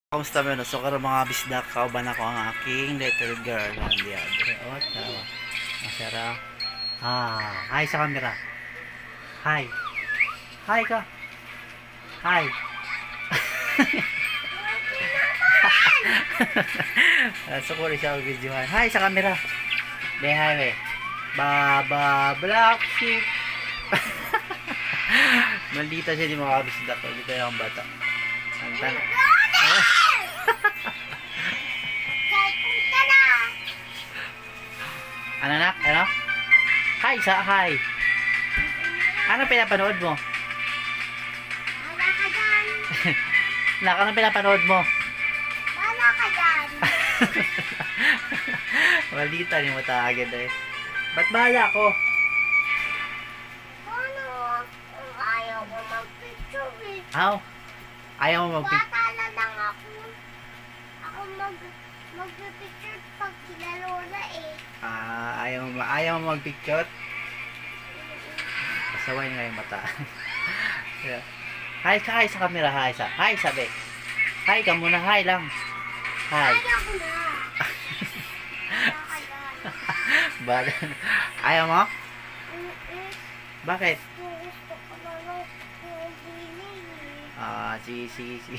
Kamusta mo? So karon, mga bisdak, kauban ako ang aking little girl. Nandiyan. Oh, tama. Masara. Ah, hi sa camera. Hi. Hi ka. Hi. So ko siya og video. Hi sa camera. Be, hi be. Baba black sheep. Maldita siya di, mga kabisdak. Dito yung bata. Ang Kay punta na. Ano, nak? Ano? Hi sa hi. Ano pinapanood mo? Wala ka dyan. Nak, ano pinapanood mo? Wala ka dyan. Maldita ni mo ta agad eh. Ba't bahala ako? Ano? Ayaw ko mag-picture eh. Aw. Ayaw mo mag Bata na lang ako. Ako mag-picture pag sila lola eh. Ah, ayaw mo mag-picture? Pasaway nga yung mata. Yeah. Hi sa hi sa camera, hi sa. Hi sabi. Hi ka muna, hi lang. Hi. Ayaw ko na. Wala ka dyan. Bahala. Ayaw mo? Mm-mm. Bakit? Gusto ko na lang yung bili eh. Ah, sige, sige, sige.